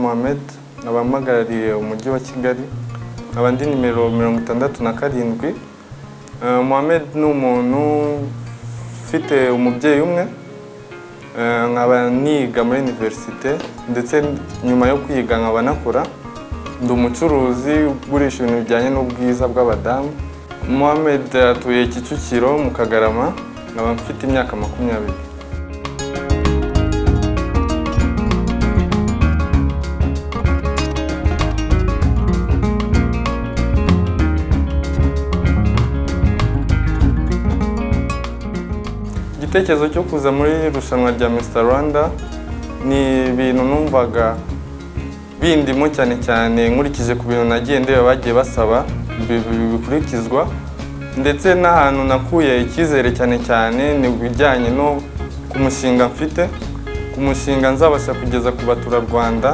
Mohamed, nkaba mpagarariye umujyi wa Kigali, nkaba ndi nimero 67. Mohamed ni umuntu ufite umubyeyi umwe, nkaba niga muri universite, ndetse nyuma yo kwiga nkaba nakora. Ndi umucuruzi ugurisha ibintu bijyanye n'ubwiza bw'abadamu. Mohamed atuye Kicukiro mu Kagarama, nkaba mfite imyaka 20. Igitekerezo cyo kuza muri irushanwa rya Mr Rwanda ni ibintu numvaga bindimo, cyane cyane nkurikije ku bintu nagiye ndeba bagiye basaba bikurikizwa, ndetse n'ahantu nakuye icyizere cyane cyane ni ibijyanye no ku mushinga mfite, ku mushinga nzabasha kugeza ku baturarwanda,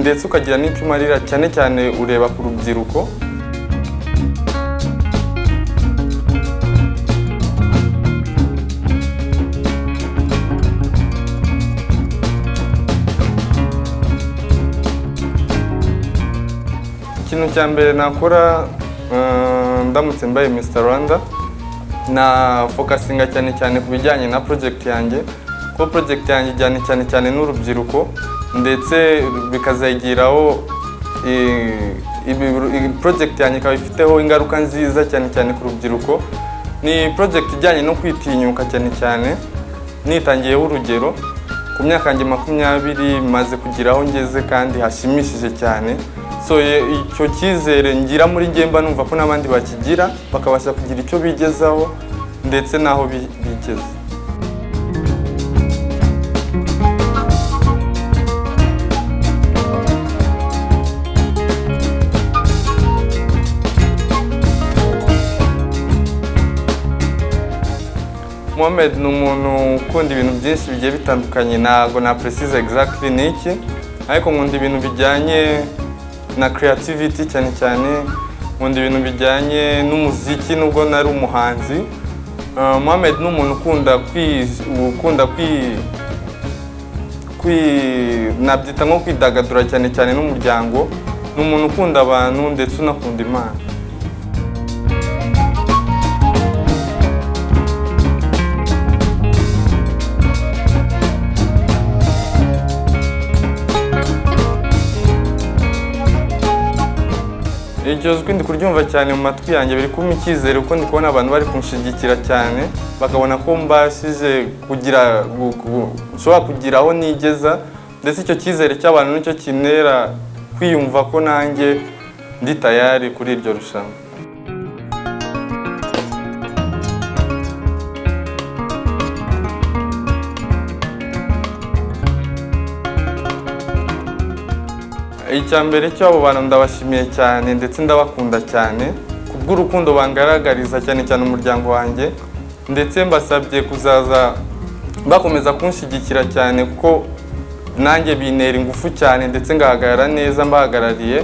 ndetse ukagira n'icyo umarira, cyane cyane ureba ku rubyiruko. Ikintu cya mbere nakora, ndamutse mbaye Mr Rwanda, na focusinga cyane cyane ku bijyanye na project yanjye, kuko project yanjye ijyanye cyane cyane n'urubyiruko, ndetse bikazayigiraho project yanjye ikaba ifiteho ingaruka nziza cyane cyane ku rubyiruko. Ni project ijyanye no kwitinyuka cyane cyane, nitangiyeho urugero ku myaka yanjye 20 maze kugira aho ngeze kandi hashimishije cyane. So icyo cyizere ngira muri njye mba numva ko n'abandi bakigira, bakabasha kugira icyo bigezaho ndetse n'aho bigeze. Mohamed ni umuntu ukunda ibintu byinshi bigiye bitandukanye, ntabwo na precise exactly ni iki, ariko nkunda ibintu bijyanye na creativity cyane cyane, nkunda ibintu bijyanye n'umuziki nubwo nari umuhanzi. Mohamed ni umuntu ukunda nabyita nko kwidagadura cyane cyane n'umuryango, ni umuntu ukunda abantu ndetse unakunda Imana. Iryo jwi ndi kuryumva cyane mu matwi yanjye, biri kumpa icyizere kuko ndi kubona abantu bari kunshyigikira cyane, bakabona ko mbashije kugira, nshobora kugira aho nigeza, ndetse icyo cyizere cy'abantu nicyo kintera kwiyumva ko nanjye ndi tayari kuri iryo rushanwa. Icya mbere cy'abo bantu ndabashimiye cyane ndetse ndabakunda cyane kubw'urukundo bangaragariza cyane cyane umuryango wanjye, ndetse mbasabye kuzaza bakomeza kunshyigikira cyane kuko nanjye bintera ingufu cyane ndetse ngahagarara neza mbahagarariye.